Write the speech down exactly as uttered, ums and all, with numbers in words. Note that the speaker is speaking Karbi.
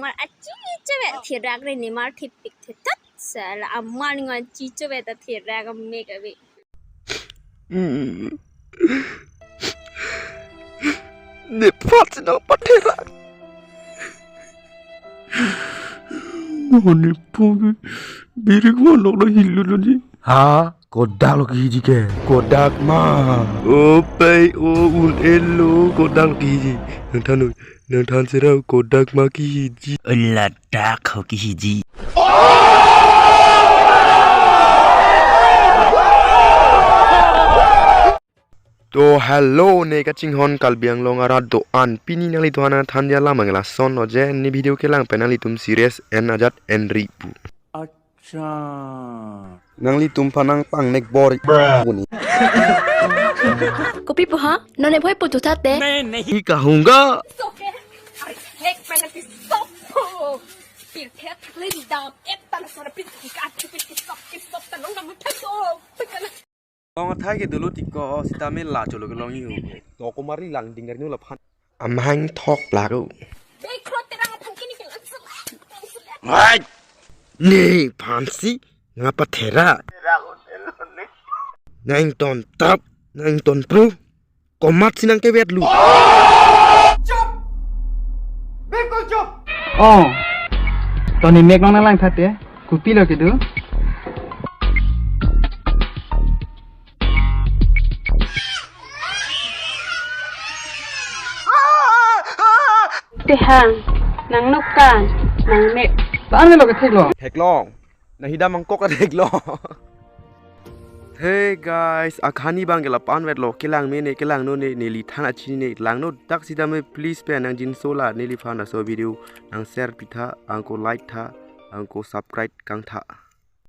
Mar achi chove thirak re ne mar thipik thitat. Sala amar ngan chi chove ta thirak amek ave. Hmm. Ne phat si nang patherak. Mane pu birik manok na hilu lo ni. Ha, kodak lo kihiji ke. Kodak ma. O pei o un-e lo, kodak lo kihiji. Nangthan o, nangthan sera kodak ma kihiji. Ladak ho kihiji. To hello, ne kachinghon Karbi Anglong arat do-an, pini nanglitum aphan nangthan dia lam abang lason oje, ne video kelang pen nanglitum serious en ajat en ri pu. Acha. Nanglitum aphan nangpangnek bor-i pu ni. Kopi pu ha? Non ne bhoi pu tu thate. Hi kahunga. It's okay. I take penalty so cool. Pirkhet lindam et tan sona pit ka pit pit sok pit sok tan long namu thaso. Long athai ke dolo tiko sitame la cholo ke long ihu. To komari lang dinggar nyu laphan. Amahang thok lago. Bek kro terang aphan kini ke langsung. Hai. Nephan si nang patherak. Nangton tap, nangton pru. Komat si nang kevet lu. Chup! Bilkul chup! Oh. To ne mek nang nanglang thate. Kopi lo kedo. Tehang, nang nokan, nang mek. Tan lo ke theklong. Theklong. Nahida mangkok athek lo. Hey guys, akahani abang ke lapu-an vet lo, kelang mene, kelang none, neli than achinine, langno dak sitame please pen nangjinso la, neliphan laso video nang share pitha, anke like tha, anke subscribe kangtha.